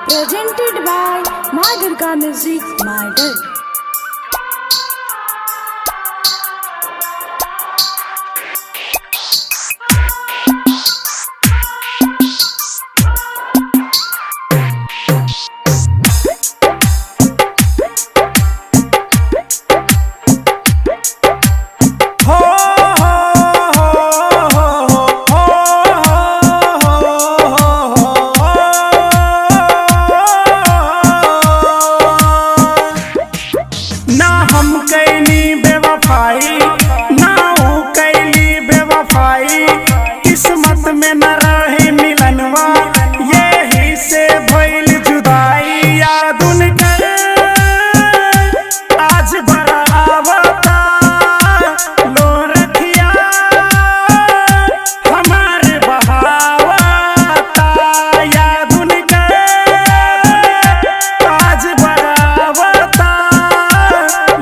Presented by Ma Durga Music, Mardal. हो हो हो हो। ना हम कैनी बेवफाई, ना ऊ कैली बेवफाई, किस्मत में न रहे मिलनवा, यही से भइल जुदाई। याद उनकर आज बड़ा आवता, लो रखिया हमार बहावता। याद उनकर आज बड़ा आवता,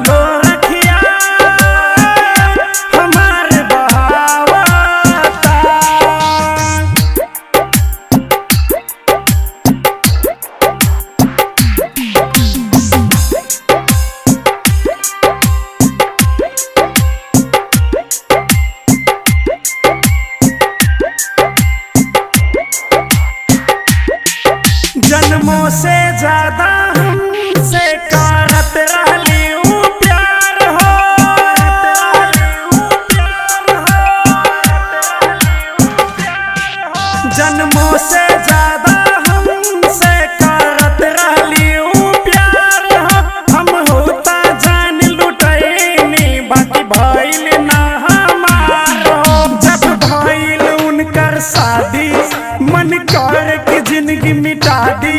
लो रखिया हमार बहावता। जन्मों से ज्यादा हमसे करत रहली ऊ प्यार हो। जन्मों से ज्यादा हमसे करत रहली ऊ प्यार हो। हम होता जान लुटैनी, बाकी भइल ना हमार हो। जब भइल उनकर शादी, मन कर के जिंदगी मिटा दी।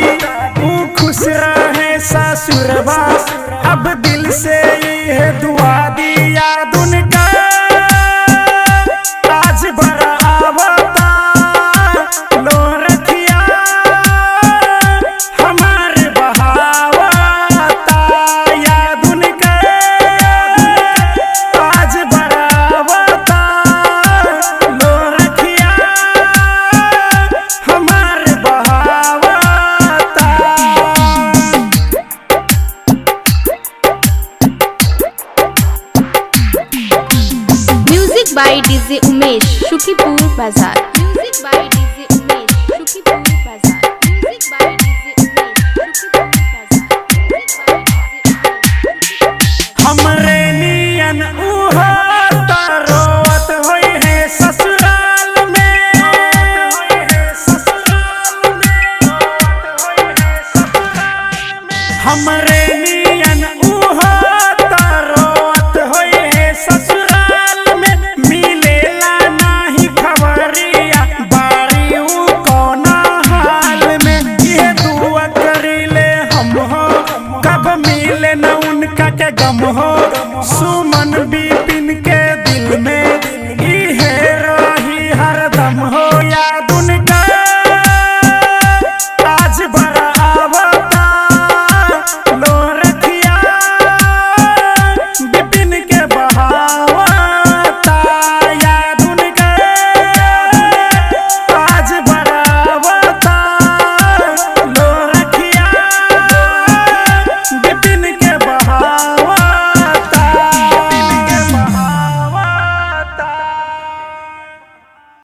ऊ खुश रहे ससुरवा, अब दिल से ये दुआ दी। याद उनका आज बड़ा आवता, लो रखिया हमार बहावता। याद उनका आज बड़ा आवता, लो रखिया हमार बहावता। Music by DJ Umesh, Shukipur Bazaar. Music by DJ Umesh, Shukipur Bazaar. Music by DJ Umesh, Shukipur Bazaar. Music by DJ Umesh, Shukipur Bazaar. हमरे नियन उहो